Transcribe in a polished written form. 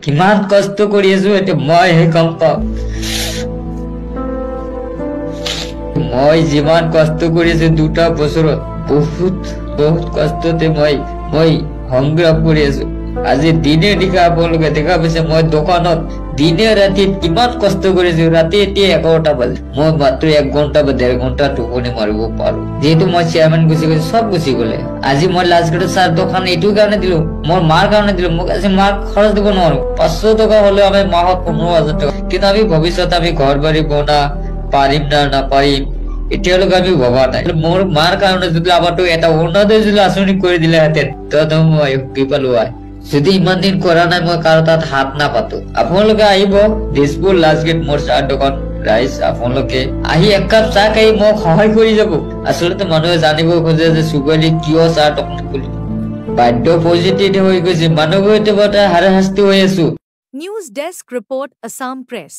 কিমান কষ্ট কৰি আছো এতিয়া মইহে গম পাওঁ। মই যিমান কষ্ট কৰিছো 2টা বছৰত, বহুত বহুত কষ্টতে মই সংগ্ৰাম কৰি আছো। আজি দিনে নিশা আপোনালোকে দেখা পাইছে মই দোকানত দিনে ৰাতি কিমান কষ্ট কৰিছো। ৰাতি এতিয়া 11টা বাজে, মই মাত্ৰ 1 ঘণ্টা বা 1.5 ঘণ্টা টোপনি মাৰিব পাৰো। যিহেতু মই চেয়াৰমেন গুচি গৈছো, চব গুচি গ'লে। আজি মই লাষ্টগেটত চাহ দোকান এইটো কাৰণে দিলো, মোৰ মাৰ কাৰণে দিলো। মোক আজি মাক খৰচ দিব নোৱাৰো। 500 টকা হ'লেও আমি মাহত 15,000 টকা, কিন্তু আমি ভৱিষ্যতে আমি ঘৰ বাৰী বনা পাৰিম না নাপাৰিম এতিয়ালৈকে আমি ভবা নাই। মোৰ মাৰ কাৰণে যদি আমাৰতো এটা অৰুণোদয় যদি আঁচনি কৰি দিলেহেঁতেন, তো মই সুখী পালো হয়। যদি ইমান দিন কৰা নাই, মই কাৰো তাত হাত নাপাতো। আপোনালোকে আহিব দিছপুৰ লাষ্টগেট মোৰ চাহ দোকান। ৰাইজ, আপোনালোকে আহি এক কাপ চাহ খাই মোক সহায় কৰি যাব। আচলতে মানুহে জানিব খোজে যে চুবালি কিয় চাহ দোকান খুলিলে। বাধ্য পজিটিভ হৈ গৈছে, মানুহবোৰ এতিয়া হাৰাশাস্তি হৈ আছো। News desk report, Assam press.